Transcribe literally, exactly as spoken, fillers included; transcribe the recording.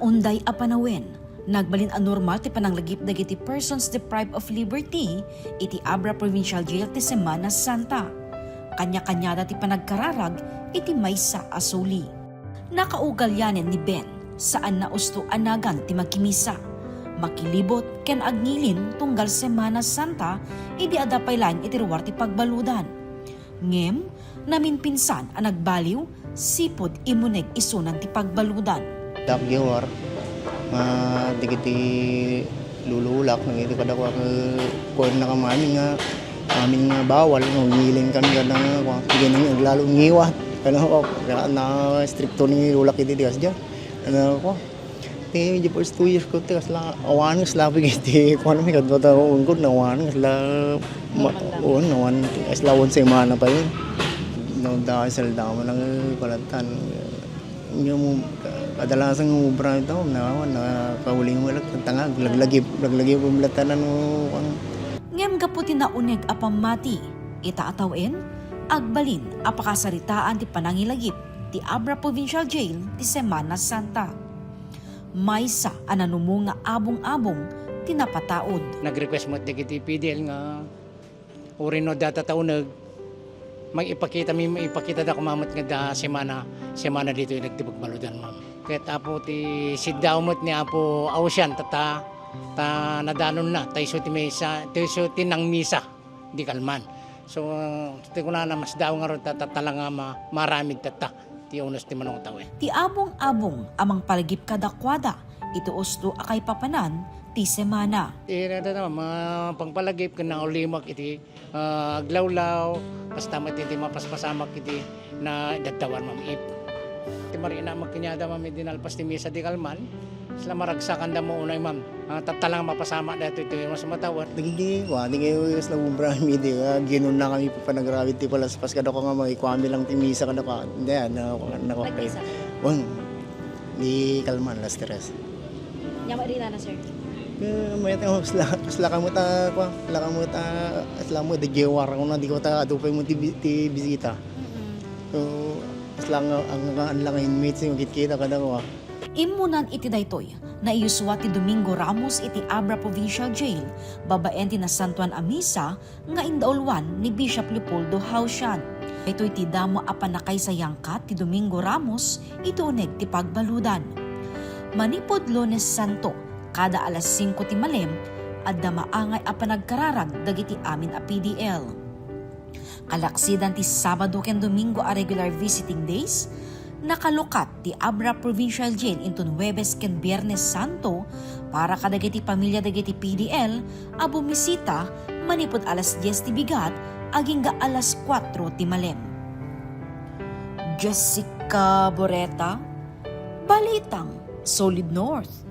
Unday a panawen, nagbalin a normal ti pananglagip dagiti persons deprived of liberty iti Abra Provincial Jail ti Semana Santa. Kanya-kaniada ti panagkararag iti maysa a suli. Nakaugalianen ni Ben, saanna usto a nagan ti makimisa, makilibot ken agngilin tunggal Semana Santa idi adda pay laeng iti ruar ti pagbaludan. Ngem, naminpinsan a nagbaliw, sipud immuneg isunan ti pagbaludan. Dak giwar, nga dagiti lululak, nangiti kadakua, eh, kuan na kami amin nga, amin nga bawal, nga umiling kami kada nga, kuan, sige na nga, aglalo ngiwat. Kada, kuan, na, na strikto ni lulak iti dias dyan. Ano, kuan, Ti, di first two years ko, ti, kasla, awanen, kasla, pigiti, kuan mi, kadwa ta, ungkod, nawanen, kasla, ma-, Nawanen. Oo, nawanen, kasla, one semana pa yun. No, dahil sa dama ng kalatan. Yung mo, kadalasan ng obra ito, na, nakauling mo lang, tanga, laglagi, laglagi, pumlatanan mo, ano. Ngem gapu ti nauneg a pammati, ita a tawen, agbalin a pakasaritaan ti panangilagip ti Abra Provincial Jail ti Semana Santa. Maysa a nanumo nga abong-abong ti napataud. Nag-request met dagiti P D L nga uray no data tauneg, maipakita mi, maipakita da kumamet nga da semana, semana ditoy nagtibag maludan, ma'am. Ket apo ti siddaw met ni Apo Ausian, ta, ta, ta nadanonna, ta isu ti misa, ta isu ti nangmisa. Di kalman. So, ti kunana, mas daaw ngarud ta, ta, tala nga ma-, maaramid tatta ti unos ti manong tawen. Ti abong-abong a mangpalagip kadakuada iti usto a kaipapanan ti semana. Ti, na, na, na, mga pangpalagip ken naulimek iti, ah, aglawlaw, kasta met iti mapaspasamak iti na daddawan, ma'am, if ti marina magkanyada, ma'am, iti nalpas ti misa di kalman. Sila maragsakan da mo unay, ma'am. Ah, tattalang mapasamak daytoy ti mas matawat. Dagiti, wa, dagiti mas nabubra mi di, ah, ginunna kami pa panagrabi ti palaspas kada ko nga maikuami lang ti misa kada ko. Hindi, ah, na, na, na, Nagmisa? Wan, di kalman, las tres. Nya, marina na, sir? Eh, may tayo, sila, sila kamo ta, kwa, sila kamo ta, sila mo, di gewar ko na, di ko ta, adu pa mo ti bi-, ti bisita. Mm-mm. So, sila nga, ang, ang, ang lang inmates, yung kitkita kada ko, ah. Immunan iti daytoy, naiyuswa ti Domingo Ramos iti Abra Provincial Jail, babaen ti nasantuan a misa nga indauluan ni Bishop Leopoldo Hausian. Daytoy ti damo a pannakaisayangkat ti Domingo Ramos iti uneg ti pagbaludan. Manipud Lunes Santo, kada alas singko ti malem, adda maangay a panagkararag dagiti amin a P D L. Kalaksidan ti Sabado ken Domingo a regular visiting days, nakalukat ti Abra Provincial Jail inton Huwebes ken Biernes Santo para kadagiti pamilia dagiti P D L a bumisita manipud alas dies ti bigat agingga alas kuatro ti malem. Jessica Boreta, Balitang Solid North.